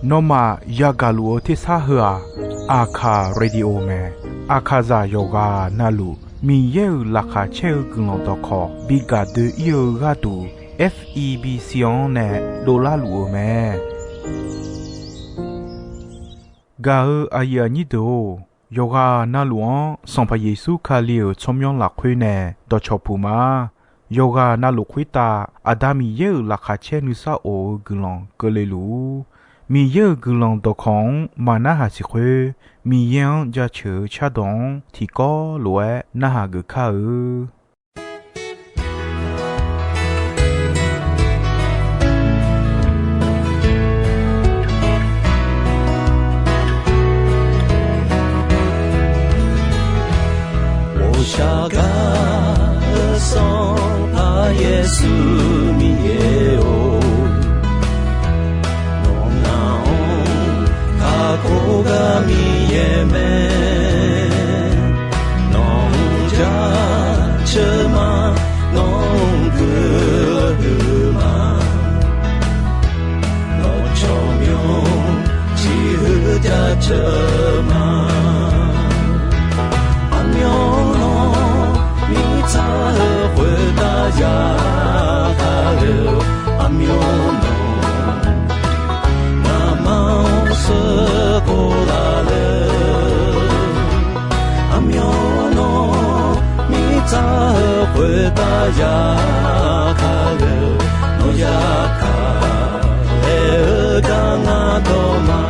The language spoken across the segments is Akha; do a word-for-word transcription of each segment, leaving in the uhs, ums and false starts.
Nawmaf yagaq luf-eu tersar heu-aq, Aqkaq radio mae. Aqkaqzaq yawqghaq navluf Miqyaer-euq laqkhaq caer-eu guiqlanq dawqkawq bi gaq doe-ir-eu gharduq, F E B C-anr nae dovlar luf-eu mae. Gaq-eu aqyuif aqnyir deuq-or, yawqghaq navluf-anr Sanqpaq Yeqsur Kali-euq tsawrmyanr lafkhoer nae dawqcawq puq ma. Yawqghaq navluf khoertav Aqda Miqyaer-euq laqkhaq caer nuisar of-eu guiqlanq keuvle luf-ur. Miqyaer-euq guiqlanq dawqkawq-anr maqnarhaq siq khoer, Miqyaer-anr jaceuq-eu cardawq-anr tiqkawv lof-aer narhaq geuf kar-eu. 我下嘎的桑帕耶稣米耶哦，我那卡古嘎米耶梅，那加车马，那格嘛。 Nawr tsawrmyanr ciqhuiq ja ceuq ma. Aqmyanluf mirtsaq-eu khoertav ya kale-eu, aqmyanluf ngamaf-anr sheuqkhof laf le. Aqmyanluf mirtsaq-eu khoertav ya kale-eu, nawr ya kale-eu gar ngar dawq ma.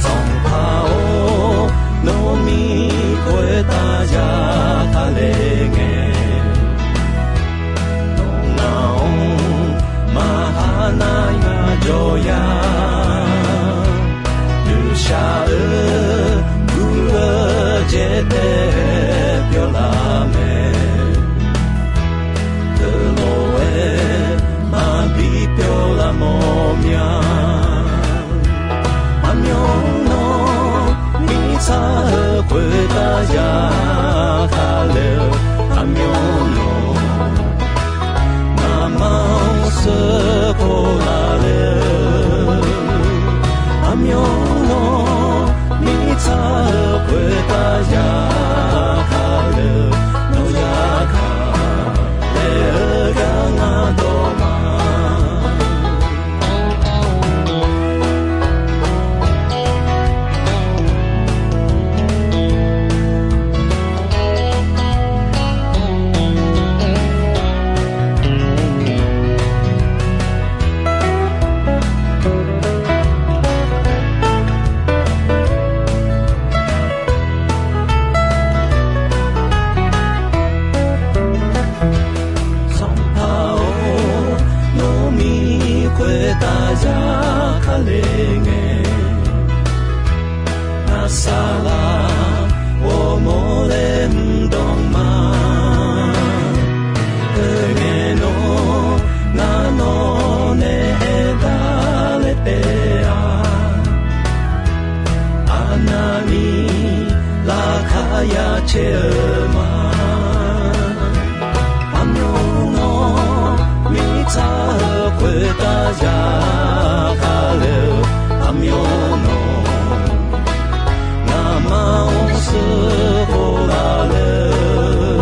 Sanqpaq-or, nawr mir khoertav ya kale ngae, nawr ngaq-anr maqha nar ngar jawr ya. Nuishaq-eu gur-eu jaetae pyawr laf mae. Teulof-aer maqbi pyawr laf mawr mya. Aqmyanluf mirtsaq-eu khoertav ya kale-eu, aqmyanluf ngamaf-anr sheuqkhof laf le-eu, aqmyanluf mirtsaq-eu khoertav ya kale-eu, nawr ya kale-eu gar ngar dawq ma. Sanqpaq-or, nawr mir khoertav ya kale ngae, ngar saqlaq ghawrmawr laer mr dawq ma. Teungae nawr ngar nawr nae aertaq laer taef-a. Aqnavni laqkhaq ya caer-eu ma. Aqmyanluf mirtsaq-eu khoertav ya kale-eu, aqmyanluf ngamaf-anr sheuqkhof laf le-eu,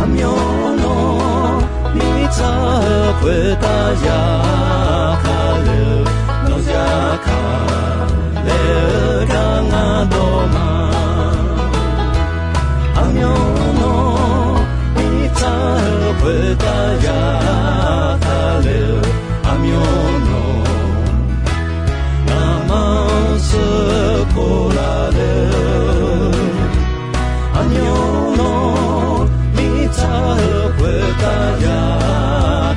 aqmyanluf mirtsaq-eu khoertav ya kale-eu, nawr ya kale-eu gar ngar dawq ma. Aqmyanluf mirtsaq-eu khoertav ya kale-eu, aqmyanluf ngamaf-anr sheuqkhof laf le-eu, aqmyanluf mirtsaq-eu khoertav ya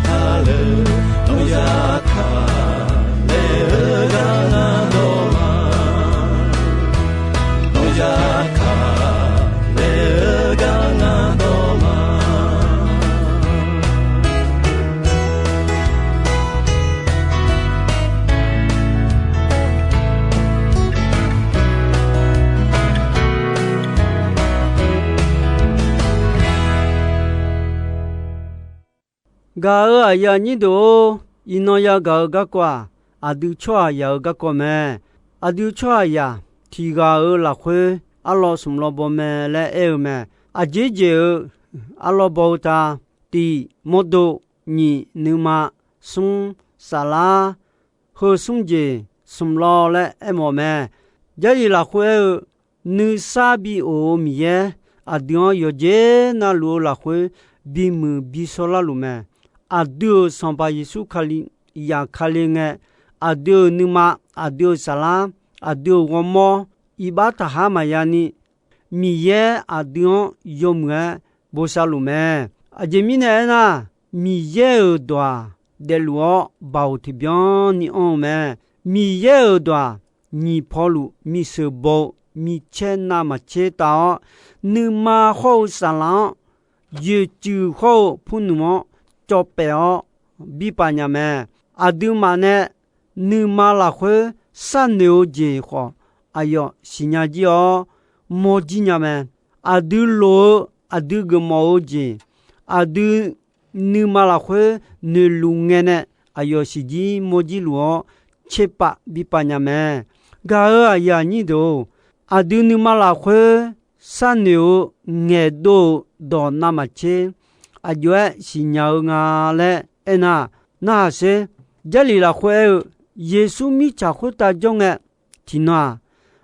kale-eu, nawr ya kale-eu gar ngar dawq ma. Gaq-euq aqyuif aqnyir deuq-or, iqnan yagaq-eu garkawv-aq, aqdui tsawrhaqzaq-euq garkawv mae. Aqdui tsawrhaqzaq tiq ghaq-euq lafkhoer arlawr smq lawr baw mae laer aer-eu mae. Aqjeq jeq-euq arlawr baw-eu ta, tiq, mawrdo, nyiq, nuima, smr, saflar, heu smr jeq smq lawr laer aermawf mae. Jarlif lafkhoer aer-eu, nuisar bi of-eu Miqyaer aqdui-anr yawqjeq navluf-eu lafkhoer bimuiq bi shawrlar luf mae. Aqdui-euq Sanqpaq Yeqsur Kali yaf Kali ngae, aqdui-euq nuima, aqdui-euq saflar, aqdui-euq ghawrmawr iqbax taqhar maqya ni, Miqyaer aqdui-anr yawmuiq-aer bosav luf mae. Aqjeq mirnae aernar, Miqyaer-euq dawq-aq, daefluf-awr baoq tiqbyan ni anr-eu mae. Miqyaer-euq dawq-aq, nyiq paw luf miseuq baw-eu micaer navmaqtser taf-awr, nuima hawr-eu saflar-anr, yoeqcuiv hawr-eu purnmq-anr cawv paef-awr bi paf nya mae. Aqduimaf nae nuima lafkhoer sharnoeq-eu jeq khawf, aqyawf siqnya jir-awr mawrjir nya mae. Aqdui loq-eu, aqdui geufmawf-eu jeq, aqdui nuima lafkhoer noeqluf ngae nae aqyawf siqjir mawrjir luf-awr, tserpav bi paf nya mae. Gaq-euq aqyuif aqnyir deuq-or, aqdui nuima lafkhoer sharnoeq-eu ngaeqdov-euq dawq navmaqtser aqjox-aer siqnya-eu nga laer aernar, narhaq sher. Jarlif lafkhoer aer-eu, Yeqsur mirtsaq khoertav jawr ngae, tiqnan-aq,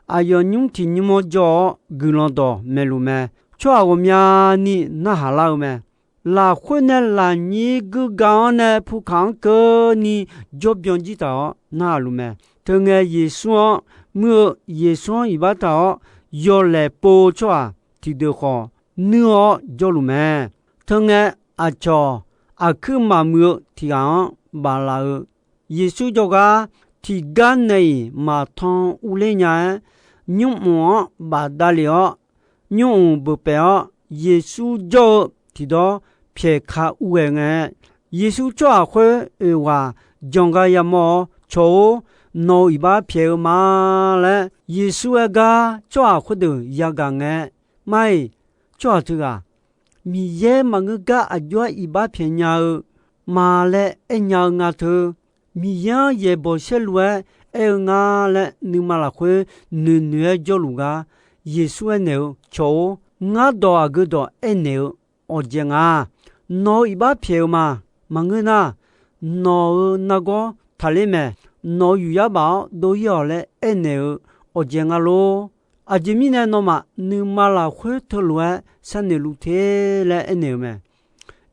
aqyawf nymr tiq nymr-anr jawr-awr guiqlanq dawq maeqluf mae. Tsawrhaq ghawqmyani narhaq lar-eu mae. Lafkhoer nae lafnyir guirga-anr nae pukaq-anr keuvni jawrbyan jir taq-awr narhaq luf mae. Teungae Yeqsur-anr muir-eu, Yeqsur-anr iqbax taq-awr yawlaeq pov-eu tsawrhaq tiqdeuq khawf nuir-awr jawrluf mae. Teungae aqcawq aqkuir maqmuiq-eu tiq ghaq-anr baflaf-euq, Yeqsur jawrgar tiqgar nae-iq maqtan urler nya-aer, nymrmq-anr bafdav lef-awr, nymrmq beuq paef-awr Yeqsur jawr-eu tiqdawr pyaeq ka urghae ngae, Yeqsur tsawrhaq khoer oeq ghaq janqgar yamawr-awr, Cawq-or, nawq-euq iqbax pyaeq-eu ma laer Yeqsur aer gar tsawrhaq khoerdeuq yagaq ngae, mar-iq, tsawrhaq teughaq Miqyaer maqngeur gar aqjox-aer iqbax pyaeq nya-eu ma laer aernya-eu nga teu. Miqyaer-anr yaeqbawq saerlu-aer aer-eu nga laer nuima lafkhoer noeqnoeq-aer jawrluf gar, Yeqsur aernaeq-eu, Cawq-or, ngar dawq aqgeu dawq aernaeq-eu awqjaeq nga. Nawq-euq iqbax pyaeq-eu ma. Maqngeur nar, nawq-euq nargawr taqler mae. Nawq-euq yuqyar baf-awr dov-ir-awq laer aernaeq-eu awqjaeq nga lor. Aqjeq mirnae nawmaf nuima lafkhoer teulof-aer sharnoeq luf te laer aernaeq-eu mae.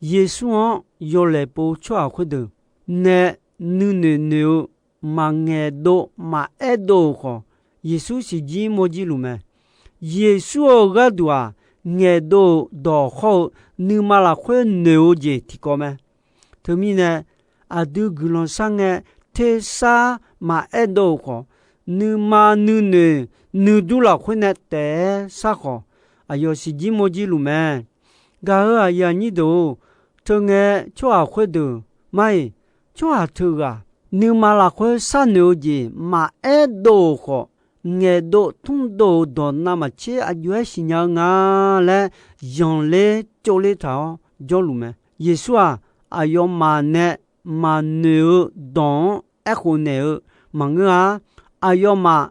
Yeqsur-anr yawlaeq pov tsawrhaq khoerdeuq nae nuinoeq noeq-eu maqngaeq dov maqaer dov-euq khawf, Yeqsur siqjir mawrjir luf mae. Yeqsur-euq gharduq-aq, ngaeqdov-euq dawq hawr-eu nuima lafkhoer noeq-eu jeq tiqkawv mae. Teumirnae, aqdui guiqlanq sharngae tersar maqaer dov-euq khawf, nuima nuinoeq nuidur lafkhoer nae taef-aer sar khawf, aqyawf siqjir mawrjir luf mae. Gaq-euq aqyuif aqnyir deuq-or, teungae tsawrhaq khoerdeuq mar-iq, tsawrhaq teughaq nuima lafkhoer sharnoeq-eu jeq maqaer dov-euq khawf, ngaeqdov tmrdov-euq dawq navmaqtser aqjox-aer siqnya-eu nga laer zanqler tsovler taq-awr jawrluf mae. Yeqsur-aq, aqyawfmaf nae maqnoeq-eu dawq-anr aerkhof naeq-eu maqngeur-a. Aqyawfmaf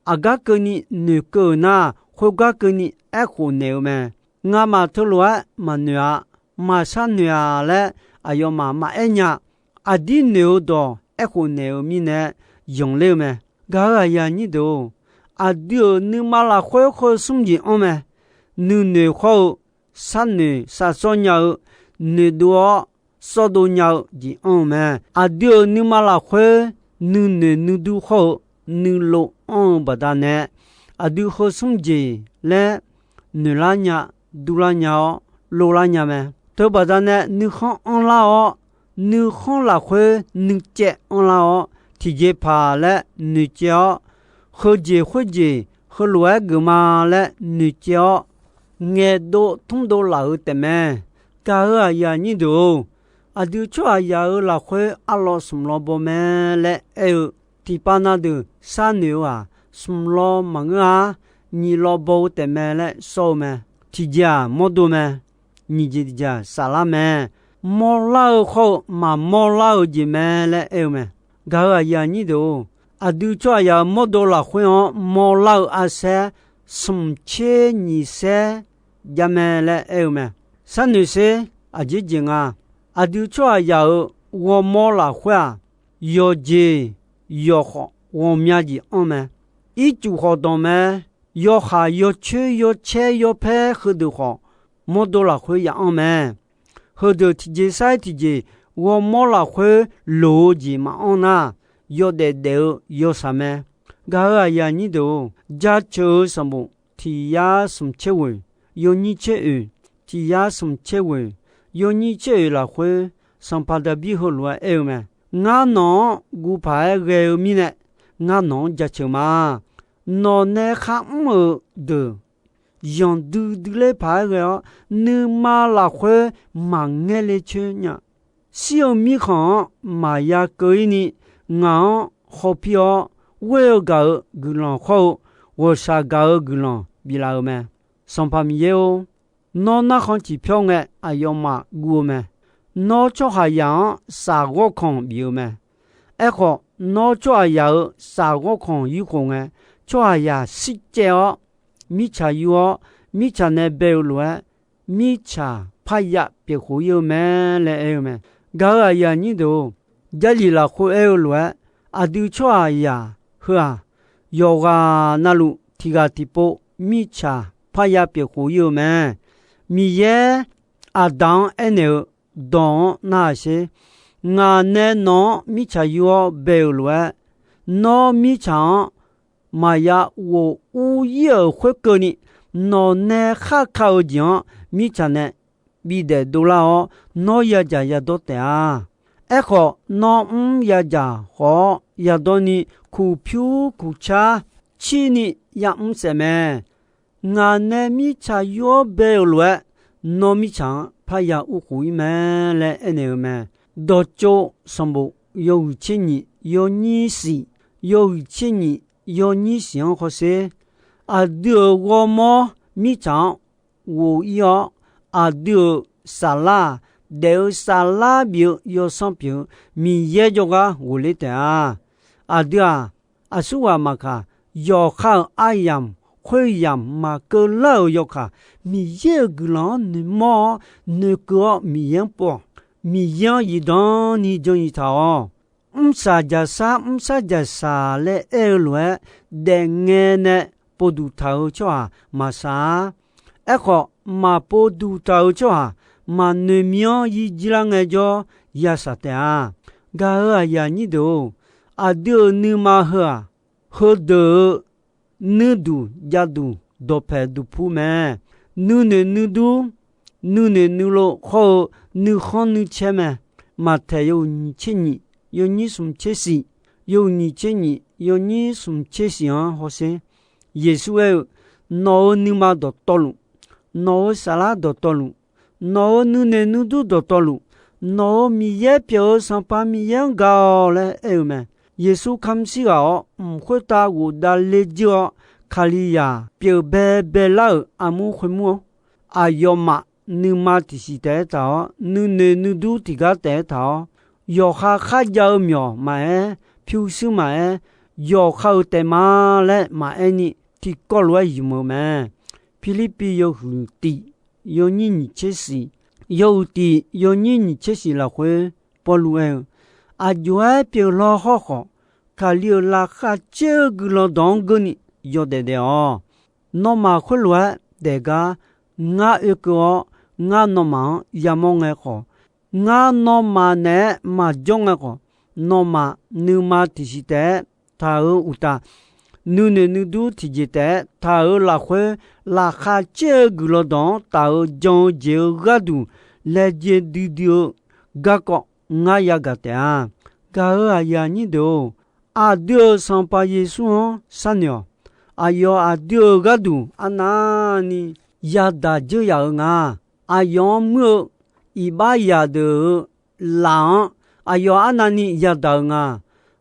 aqgar keuvni noeqkeuv-euq nar, khoergar keuvni aerkhof naeq-eu mae. Ngamaf teulof-aer maqnoeq-a, maqshar noeq-a laer aqyawfmaf maqaer nya. Aqdir noeq-eu dawq aerkhof naeq-eu mirnae zanqler-eu mae. Gaq-euq aqyuif aqnyir deuq-or, aqdui-euq nuima lafkhoer heu smr jeq anr mae. Nuinoeq hawr-eu sharnoeq sharshawr nya-eu, noeqdov-awr sawrdov nya-eu jeq anr-eu mae. Aqdui-euq nuima lafkhoer nuinoeq nuidur hawr-eu nuilov anr-eu baqdanae, aqdui heu smr jeq laer noeqlar nya, durlar nya-awr lovlar nya mae. Teubaqdanae nuikhanr anrlar-awr, nuikhanr lafkhoer nuicaev anrlar-awr, tiqjeqpaq laer noeqcaev-awr, heujeq khoerjeq heulof-aer geufma laer noeqcaev-awr, ngaeqdov tmrdov laf-euq taefmae. Gaq-euq aqyuif aqnyir deuq-or, aqdui tsawrhaqzaq-euq lafkhoer arlawr smq lawr baw mae laer aer-eu, tiqpav na deuq sharnoeq-eu-aq, smq lawr maqngeur-a, nyiq lawr baw-eu taefmae laer sawr-eu mae. Tiqjeq-aq mawrdo mae. Nyiq jeq tiqjeq-aq saflar mae. mawrlar-eu khawr-eu maqmawrlar-eu jeq mae laer aer-eu mae. Gaq-euq aqyuif aqnyir deuq-or, aqdui tsawrhaqzaq-euq mawrdo lafkhoer-anr mawrlar-eu arsaer smq tser nyiq saer jav mae laer aer-eu mae. Sharnoeq sher, aqjeq jeq nga. Aqdui tsawrhaqzaq-euq ghawrmawr lafkhoer-aq, yawqjeq yawqkhawf ghawqmya jeq anr mae. Ircuf khawf danq mae. Yawhaq yawcoer yawcaer yawpaer heudeuq khawf, mawrdo lafkhoer ya anr mae. Heudeuq tiqjeq sar-iq tiqjeq ghawrmawr lafkhoer loq-eu jeq maqanr nar, yawdaef daef-eu yawshaq mae. Gaq-euq aqyuif aqnyir deuq-or, jaceuq-eu sanqbof tiq yar smq tser ghoeq, yawnyir tser oeq, tiq yar smq tser ghoeq, yawnyir tser oeq lafkhoer, sanqpaq Daqbir heulof-aer aer-eu mae. Ngar nawq-anr guv paq-aer ghae-eu mirnae, ngar nawq-anr jaceuq ma. Nawq nae kharmr-euq deuq yanqdui dui ler paq-aer ghae-awr, nuima lafkhoer maqngaer le coer nya. Shir-eu mirkhanq-anr maqya keuv-ir ni, ngaq-anr khawpir-awr, ghoer-eu gaq-eu guiqlanq khawr-eu, ghawqshaq gaq-eu guiqlanq biflaf-eu mae. Sanqpaq Miqyaer-or, nawr narkhan tiqpyawr ngae aqyawfmaf guv-eu mae. Nawr tsawrhaqzaq-anr shafghawr kanq bif-eu mae. Aerkhawf, nawr tsawrhaqzaq-euq shafghawr kanq yurkhof ngae, tsawrhaqzaq shircaev-awr, mirtsaq yur-awr, mirtsaq nae bae-eu lof-aer, mirtsaq parya pyeuf khof-ir-eu mae laer aer-eu mae. Gaq-euq aqyuif aqnyir deuq-or, Jarlif lafkhoer aer-eu lof-aer, aqdui tsawrhaqzaq heu-aq, yawqghaq navluf tiq ghaq tiqpov mirtsaq parya pyeuf khof-ir-eu mae. Miqyaer Aqdaq-anr aernaeq-eu, dawq-anr narhaq sher. Ngaq nae nawq-anr mirtsaq yur-awr bae-euq lof-aer, nawr mirtsaq-anr maqya ghof ur-ir-euq khoerkeuvni, nawq nae kharka-eu jeq-anr mirtsaq nae bidaef dovlar-awr, nawr yadzaq yadawr taef-a. Aerkhawf, nawr mr yadzaq khawf-awr yadawr ni, kuqpyur kuqcar cirni yamr saef mae. Ngaq nae mirtsaq yur-awr bae-euq lof-aer, nawr mirtsaq-anr parya urkhof-ir mae laer aernaeq-eu mae. Dawqtsov sanqbof yawhuiq tser nyiq yawnyir siq, yawhuiq tser nyiq yawnyir siq-anr hawsher. Aqdui-euq ghawrmawr mirtsaq-anr ghof-ir-awr, aqdui-euq saflar-aq, daef-eu saflar bif-eu yawsanr pyeuf-eu Miqyaer jawrgar ghofler taef-a. Aqdui-aq, aqsurghaq maqkaq, yawqha-euq aryamq khoeryamq maqkeuv lar-euq yawkaq, Miqyaer-euq guiqlanq-anr noeqmawr-awr noeqkeuv-awr Miqyaer-anr pov-awq. Miqyaer-anr zifdan ni jan zif taq-awq. Mrsaq jaqsar mrsar jaqsaq laer aer-eu lof-aer, daefngae nae povduq taq-eu tsawrhaq maqsaq-a. Aerkhawf, maqpov duq taq-eu tsawrhaq maqnoeq mir-anr yir jir lar ngaejawr, yashaq taef-a. Gaq-euq aqyuif aqnyir deuq-or, aqdui-euq nuima heu-aq, heudeuq-euq nuirduq javduq dawqpaeq duqpur mae. Nuinoeq nuidur, nuinoeq nuilov khawr-eu nuikhanr nuicaer mae. Maqtaeq yawhuiq nyiq tser nyiq, yawnyir smq tser siq, yawhuiq nyiq tser nyiq, yawnyir smq tser siq-anr hawsher. Yeqsur aer-eu, nawq-euq nuima dawqtawvluf, nawq-euq saflar dawqtawvluf, nawq-euq nuinoeq nuidur dawqtawvluf, nawq-euq Miqyaer pyeuf-eu Sanqpaq Miqyaer-anr gaq-awq laer aer-eu mae. Yeqsur kamq shir ghaq-awr, mq khoertav ghofdav ler dzeur-awr, Kalizaq pyeuf baebae lar-euq armur khoermur-anr, aqyawfmaf nuima tiqsiq taef-aer taq-awr, nuinoeq nuidur tiqgar taef-aer taq-awr, yawqha kharjav-eu myawq maqaer, pyurshuir maqaer, yawqha-euq taef ma laer maqaer ni, tiqkawv lof-aer ymq-eu mae. Pirlirpiv yawhuiq tiq, yawnyir nyiq tser siq, yawhuiq tiq yawnyir nyiq tser siq lafkhoer, Pawrluv aer-eu, aqjox-aer pyeuf law hawrkhawf, Kali-euq laqkhaq caer-eu guiqlanq dawq-anr geurni yawdaef daef-awq. Nawmaf khoerlof-aer daef gar ngar oekeuv-awr, ngar nawmaf-anr yamawr ngae khawf, ngar nawmaf naeq-aer maqjawr ngae khawf, nawmaf nuima tiqsiq taef-aer taq-euq uqtaf, nuinoeq nuidur tiqjeq taef-aer taq-euq lafkhoer, laqkhaq caer-eu guiqlanq dawq-anr taf-euq jan-eu jeq-eu gharduq, laejae duidui-eu garkawv ngar yagaq taef-a. Gaq-euq aqyuif aqnyir deuq-or, aqdui-euq Sanqpaq Yeqsur-anr sharnoeq-awq. Aqyawf aqdui-euq gharduq arnavni yadaq dzeur yaf-euq nga. Aqyawf-anr muir-eu iqbax zaqdeuq-euq laf-anr aqyawf arnavni yadaq-euq nga.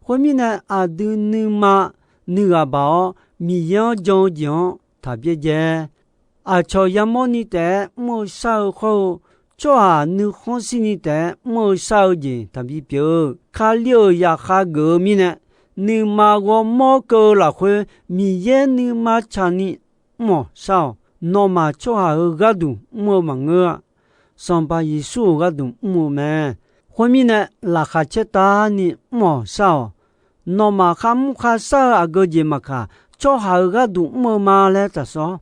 Khoermirnae, aqdui nuima nuighaq baq-awr, Miqyaer-anr jan-eu jeq-anr taq byaerdzae. Aqcawq yamawrni taef-aer mr-eu shar-eu khawr-eu tsawrhaq nuikhanr shirni taef-aer mr-eu shar-eu jeq taqbi pyeuf-eu. Kali-euq zaqkhav geuf-eu mirnae, nuima ghawrmawr keuv-eu lafkhoer Miqyaer nuima tsaqni mr-awq shar-awq. Nawmaf tsawrhaq-euq gharduq mr-eu maqngeur-a. Sanqpaq Yeqsur-euq gharduq mr-eu mae. Khoermirnae, laqkhaq caertavni mr-awq shar-awq. Nawmaf kharmr kharshar-eu aqgeu jeq maqkaq, tsawrhaq-euq gharduq mr-eu ma laer taqsawr-awr,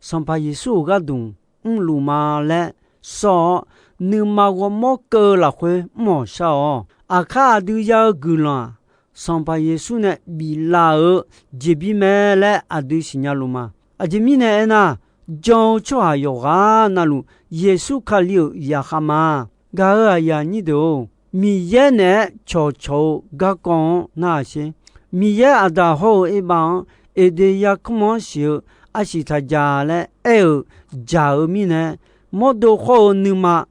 Sanqpaq Yeqsur-euq gharduq mrluf ma laer sawr-awr, nuima ghawrmawr keuv-eu lafkhoer mr-awq shar-awq. Aqkar aqdui ya-eu guiqlanq-aq, Sanqpaq Yeqsur nae biflaf-euq jeqbir mae laer aqdui siqnya luf ma. Aqjeq mirnae aernar, jan-eu tsawrhaq yawqghaq navluf Yeqsur Kali-euq zaqkhav ma. Gaq-euq aqyuif aqnyir deuq-or, Miqyaer naeq-aer cawqcawq-eu garkawv-anr narhaq sher. Miqyaer Aqdaq hawr-eu Erbav-anr Eqdeq yarkmr-anr siq-eu arsiq taq dzaq laer aer-euq dzaq-eu mirnae, mawrdo hawr-eu nuima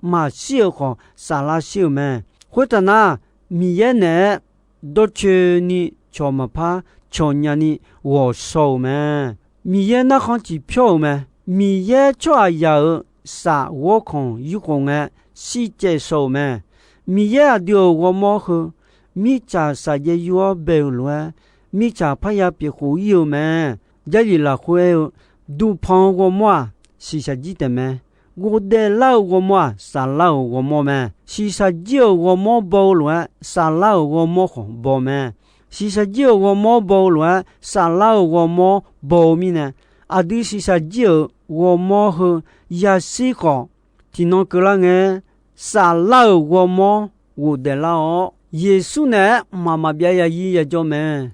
maqshir-euq khawf saflar shir-euq mae. Khoertaq nar, Miqyaer naeq-aer dawrcoeni cawq maqpar cawq nyani ghawqshaw-euq mae. Miqyaer narkhan ciqpyawr-euq mae. Miqyaer tsawrhaqzaq-euq saf ghawrkhanq yurkhof ngae, shircaev shaw-euq mae. Miqyaer aqdui-euq ghawrmawr heu, mirtsaq safjaev yur-awr bae-euq lof-aer, mirtsaq parya pyeuf khof ir-eu mae. Jarlif lafkhoer aer-eu, duqpanq-eu ghawrmawr-aq, shiqshaq jir taef mae. Ghofdaef lar-eu ghawrmawr-aq, saflar-euq ghawrmawr mae. Shiqshaq jir-euq ghawrmawr baw-eu lof-aer, saflar-euq ghawrmawr khawf baw mae. Shiqshaq jir-euq ghawrmawr baw-eu lof-aer, saflar-euq ghawrmawr baw-eu mirnae, aqdui shiqshaq jir-euq ghawrmawr heu yashir khawf, tiqnan keuvlar ngae, saflar-euq ghawrmawr ghofdaef lar-awr, Yeqsur naeq-aer mqmaq maqbyav yazir yajawr mae.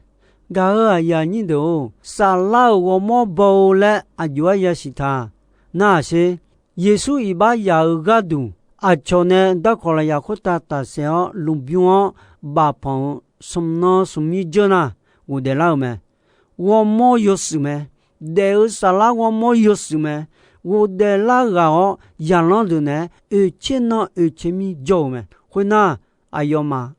Gaq-euq aqyuif aqnyir deuq-or, saflar-euq ghawrmawr baw-eu laer aqjox-aer yasiq taq narhaq sher. Yeqsur iqbax yaq-eu gharduq, aqcawq nae darkawq lafyaq khoertav tafsaef-awr lmqbymr-anr bafpanq-euq smq nan smq mir dzeur nar, ghofdaef lar-euq mae. Ghawrmawr yawshuif mae. Daef-eu saflar ghawrmawr yawshuif mae. Ghofdaef lar ghaq-awr, zaqlanr deuq naeq-aer oeqtser nan oeqtser mir jawr-euq mae. Khoernar, aqyawfmaf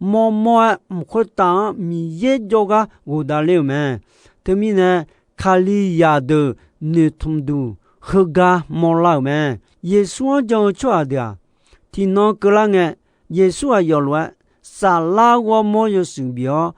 mawrmawr-aer mq khoertav-anr Miqyaer jawrgar ghofdaef ler-euq mae. Teumirnae, Kalizaq deuq noeqtmq duq heugar mawrlar-euq mae. Yeqsur-anr jan-eu tsawrhaq deuq-aq, tiqnan keuvlar ngae, Yeqsur aqyawf lof-aer saflar ghawrmawr yawshuif bif-awr,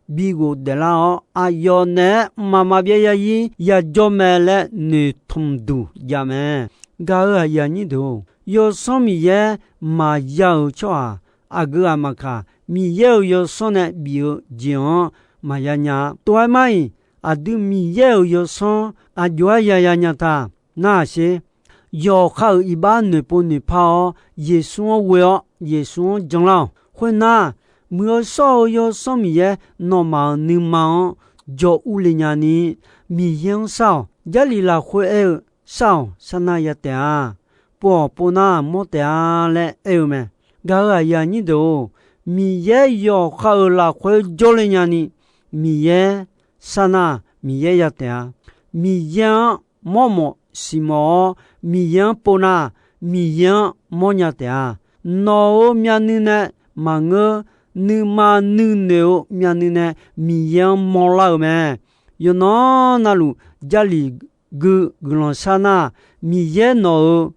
bi ghofdaef lar-awr, aqyawf naeq-aer mqmaq maqbyav yazir yajawr mae laer noeqtmq duq jav mae. Gaq-euq aqyuif aqnyir deuq-or, Yawsanr Miqyaer maqya-euq tsawrhaq aqgeu aqmaqkaq, Miqyaer-euq Yawsanr nae bif-eu jeq-anr maqya nya-a. Tov-aer mar-iq, aqdui Miqyaer-euq Yawsanr aqjox-aer yaya nya taq narhaq sher. Yawqha-euq iqbax noeqpov noeqpar-awr, Yeqsur-anr ghoe-awr Yeqsur-anr janlar-awq. Khoernar, Muiq-eu shawr-eu Yawsanr Miqyaer nawmaf-euq nuima-anr jawr urle nyani, Miqyaer-anr shar-awq. Jarlif lafkhoer aer-eu, shar-awq, sharnar ya taef-a. Pov-awq, pov nar mawr taef-a laer aer-eu mae. Gaq-euq aqyuif aqnyir deuq-or, Miqyaer yawqha-euq lafkhoer jawrle nyani, Miqyaer sharnar, Miqyaer ya taef-a. Miqyaer-anr mawrmawf siqmawf-awr, Miqyaer-anr pov nar, Miqyaer-anr mawrnya taef-a. Nawq-euq myavnuiv nae maqngeur, nuima nuinoeq-eu myavnuiv nae Miqyaer-anr mawrlar-euq mae. Yawqnan navluf, Jarlif gui guiqlanq sharnar, Miqyaer nawq-euq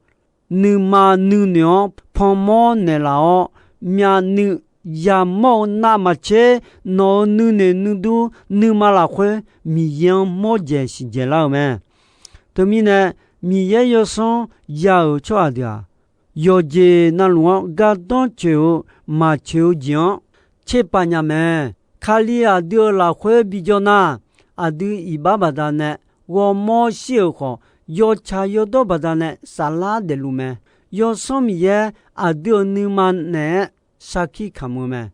nuima nuinoeq-anr panmawr naeqlaf-awr, myavnuiv yamawr-eu navmaqtser, nawq-euq nuinoeq nuidur nuima lafkhoer Miqyaer-anr mawrdzaeq siqdzaeq lar-euq mae. Teumirnae, Miqyaer Yawsanr ya-euq tsawrhaq deuq-aq, yawqjeq navluf-anr gardanr coeq-eu maqcoeq-eu jeq-anr tserpav nya mae. Kali aqdui-euq lafkhoer bijawr nar, aqdui iqbax baqdanae ghawrmawr shir-euq khawf, yawtsaq yawdawr baqdanae saflar daefluf mae. Yawsanr Miqyaer aqdui-euq nuima naeq-aer sarkir kamq-eu mae.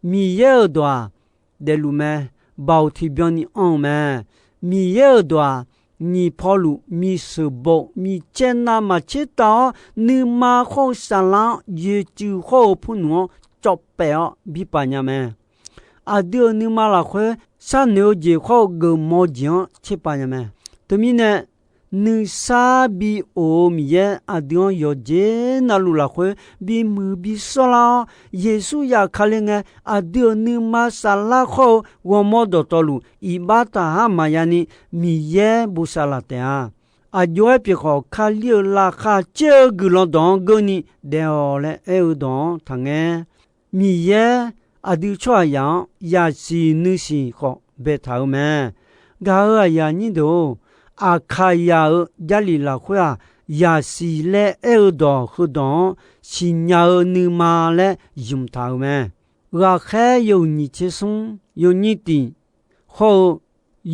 Miqyaer-euq dawq-aq, daefluf mae. Baoq tiqbyan ni anr-eu mae. Miqyaer-euq dawq-aq, nyiq pawluf, miqsheuq baw, micaer navmaqtser tav-awr, nuima khawr-eu saflar-anr, yoeqtsuif khawr-eu purnmq-anr cawv paef-awr bi paf nya mae. Aqdui-euq nuima lafkhoer sharnoeq-eu jeq khawr-eu geufmawf-eu jeq-anr tserpav nya mae. Teumirnae, nuisar bi of-eu Miqyaer aqdui-anr yawqjeq navluf lafkhoer bimuiq bi sawrlar-awr, Yeqsur zafkale ngae, aqdui-euq nuima saflar khawr-eu ghawrmawr dawqtawvluf iqbax taqhar maqya ni Miqyaer bosav laf taef-a. aqjox-aer pyeuf khawf, Kali-euq laqkhaq caer-eu guiqlanq dawq-anr geur ni daef-awq laer aer-eu dawq-anr taqngaer. Miqyaer aqdui tsawrhaqzaq-anr yasiq nuisiq khawf baetaq-euq mae. Gaq-euq aqyuif aqnyir deuq-or, Aqkaqzaq-euq Jarlif lafkhoer-aq, yasiq laer aer-eu dawq heudawq-anr siqnya-eu nuima laer zmq taq-euq mae. Ghaqkhaer yawhuiq nyiq tser smr yawnyir tiq, hawr-eu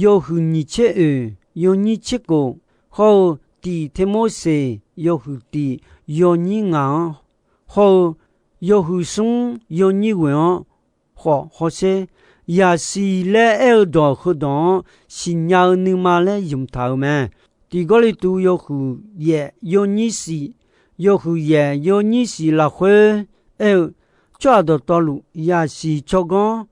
yawhuiq nyiq tser oeq yawnyir tser kof, hawr-eu Tiq Termorseq yawhuiq tiq yawnyir ngaq-anr, hawr-eu yawhuiq smr yawnyir ghoeq-anr khawf hawsher. Yasiq laer aer-eu dawq heudawq-anr siqnya-eu nuima laer zmq taq-euq mae. Tiq Gawrliqtu yawhuiq yaef yawnyir shif, yawhuiq yaef yawnyir shif lafkhoer aer-eu, tsawrhaq dawqtawvluf yasiq tsawrganr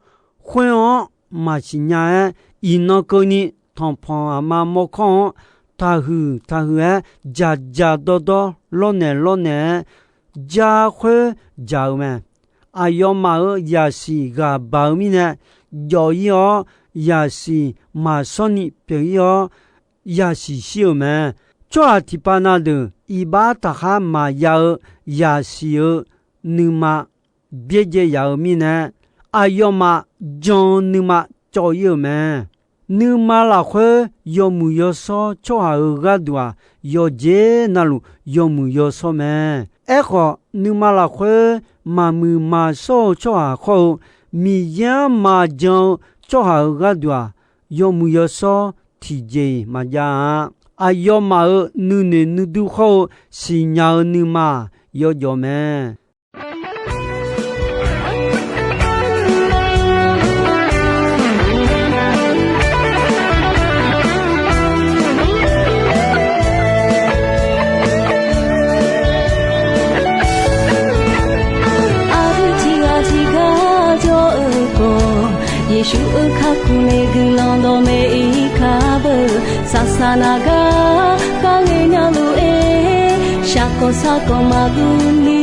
khoer-anr maqsiq nya-aer, iqnan keuvni tanqpanq aqma mawrkawr-anr taqhuiq taqhuiq-aer, dzaqdzaq dawrdawr lawrnaeq lawrnaeq-aer, jar khoer dzaq-eu mae. Aqyawfmaf-euq yasiq ghaq baq-eu mirnae, jawf-ir-awr, yasiq maqshawr ni pyeuf-ir-awr, yasiq shir-euq mae. Tsawrhaq tiqpav na deuq iqbax taqkhar maqya-eu yasiq-eu nuima byaerdzae yaf-eu mirnae, aqyawfmaf jan-eu nuima cawv-ir-euq mae. Nuima lafkhoer yawmuiq yawshawr tsawrhaq-euq gharduq-aq, yawqjeq navluf yawmuiq yawshawr mae. Aerkhawf, nuima lafkhoer maqmuiq maqshawr-eu tsawrhaq khawr-eu, Miqyaer-anr maqjan-eu tsawrhaq-euq gharduq-aq, yawmuiq yawshawr tiqjeq-iq maqjav-a. Aqyawfmaf-euq nuinoeq nuidur khawr-eu siqnya-eu nuima-aq, yawjawf mae. Aqdui tiqghaq tiqgar jawr-eu khawf, Yeqsur-euq kakhof nae guiqlanq dawqmaeq-ir ka beu. Saqsaq naq gar kharghae nya lof-aer, shaqkawq saqkawq maqguv ni.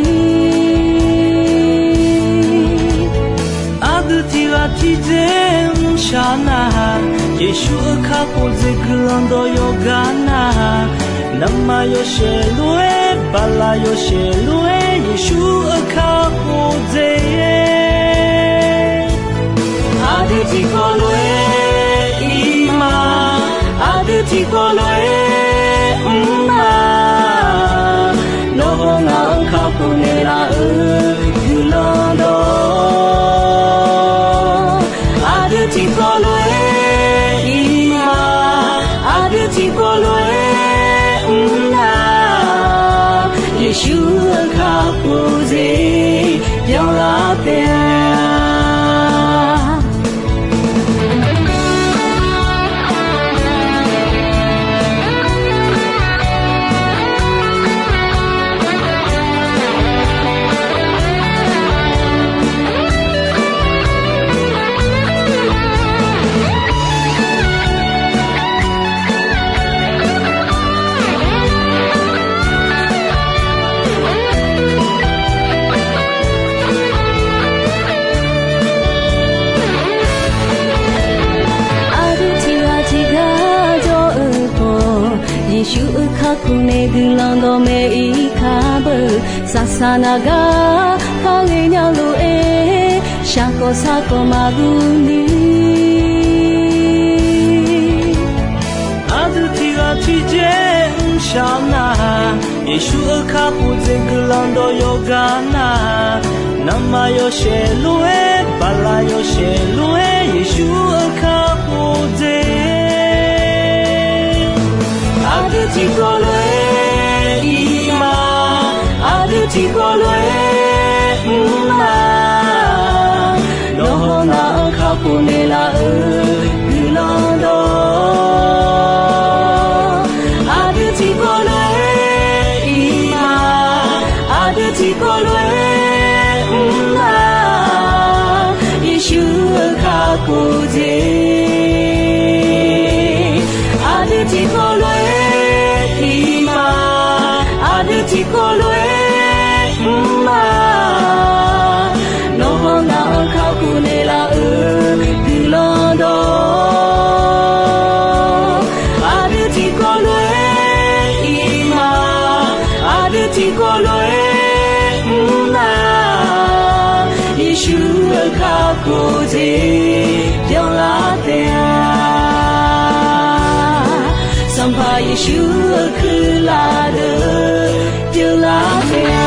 Aqdui tiqghaq tiqdzer mrshaq nar-aq, Yeqsur-euq kakhof dzaeq guiqlanq dawq yawqgar nar-aq, navmaqyawshaef lof-aer, baqlaqyawshaef lof-aer, Yeqsur-euq kakhof dzaeq-aer. Aqdui tiqkawv lof-aer ir ma, aqdui tiqkawv lof-aer mr ma. Nawr hawr ngaq-anr kakhof naeqlaf-euq guiqlanq dawq. Aqdui tiqkawv lof-aer ir ma, aqdui tiqkawv lof-aer mr ma. Yeqsur-euq kakhof dzaeq byanlar taef-a. Aqdui tiqghaq tiqgar jawr-eu khawf, Yeqsur-euq kakhof nae guiqlanq dawqmaeq-ir ka beu. Saqsaq naq gar kharghae nya lof-aer, shaqkawq saqkawq maqguv ni. Aqdui tiqghaq tiqdzer mrshaq nar-aq, Yeqsur-euq kakhof dzaeq guiqlanq dawq yawqgar nar-aq, navmaqyawshaef lof-aer, baqlaqyawshaef lof-aer, Yeqsur-euq kakhof dzaeq. Aqdui tiqkawv lof-aer ir ma, aqdui tiqkawv lof-aer mr ma. Nawr hawr ngaq-anr kakhof naeqlaf-euq guiqlanq dawq. Aqdui tiqkawv lof-aer ir ma, aqdui tiqkawv lof-aer mr ma. Yeqsur-euq kakhof dzaeq. Aqdui tiqkawv lof-aer ir ma, aqdui tiqkawv lof-aer mr ma. Nawr hawr ngaq-anr kakhof naeqlaf-euq guiqlanq dawq. Aqdui tiqkawv lof-aer Ur jeq byanlar taef-a. Sanqpaq Yeqsur-euq kuirlaf deuq pyeuflar taef-a.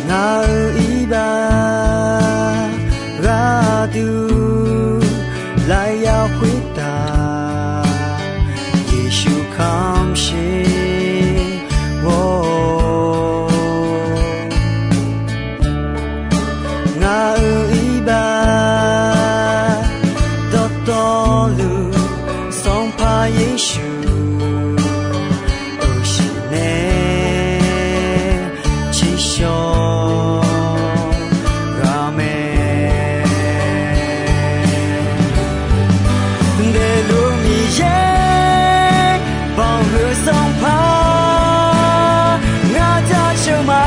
Ngaq-euq iqbax gharduq layar khoertav, Yeqsur kamqsher-awr, ngaq-euq iqbax dawqtawvluf, Sanqpaq Yeqsur-euq shiq nae tsiqshawq ghaq mae. Daefluf Miqyaer, banqhuiq Sanqpaq, ngar jaceuq ma.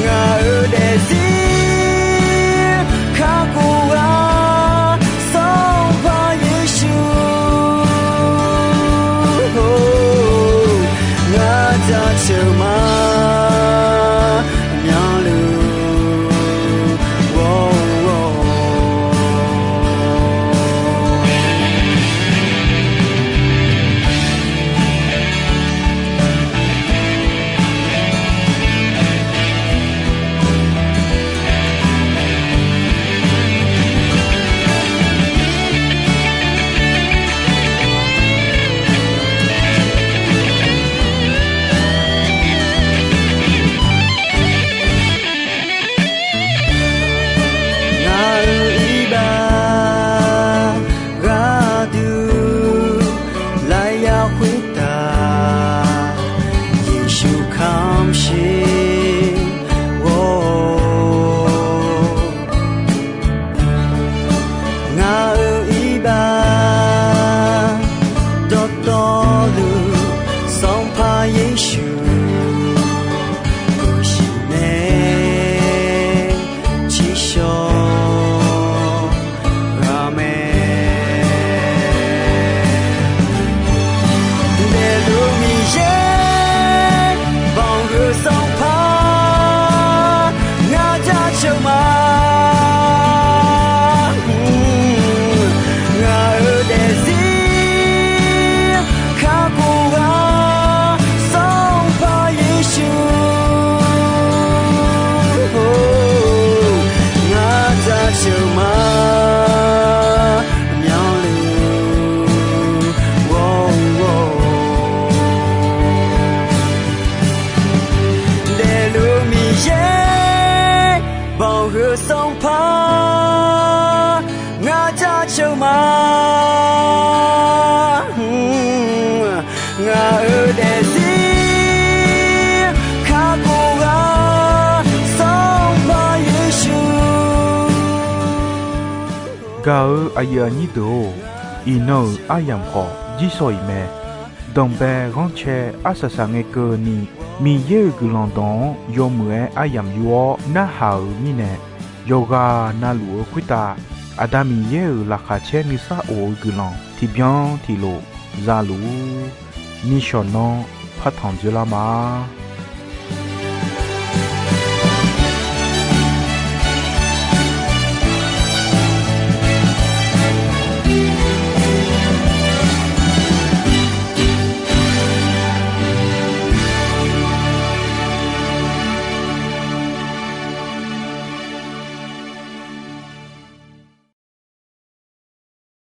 Ngaq-euq daefzir kakhof-a, Sanqpaq Yeqsur, ngar jaceuq ma, myanluf ghawr-awr. Ngaq-euq iqbax gharduq layar khoertav, Yeqsur kamqsher-awr, ngaq-euq iqbax dawqtawvluf, Sanqpaq Yeqsur-euq shiq nae tsiqshawq ghaq mae. Daefluf Miqyaer, banqhuiq Sanqpaq, ngar jaceuq ma. Ngaq-euq daefzir kakhof-a, Sanqpaq Yeqsur, ngar jaceuq ma, myanluf ghawr-awr. Daefluf Miqyaer, banqhuiq Sanqpaq, ngar jaceuq ma. Ngaq-euq daefzir kakhof-a, Sanqpaq Yeqsur. Gaq-eu aqyuif aqnyir deuq-or, iqnan-euq aryamq khawf jirsawq iq mae. Danqbae ghanrcae arsaq saq ngae keuvni, Miqyaer-euq guiqlanq dawq-anr yawmuiq-aer aryamq yur-awr narhaq-euq mirnae, yawqghaq navluf-eu khoertav Aqda Miqyaer-euq laqkhaq caer nuisar of-eu guiqlanq tiqbyan tiqlof za luf-ur. Nishawq nanr partanq dzoerlar ma.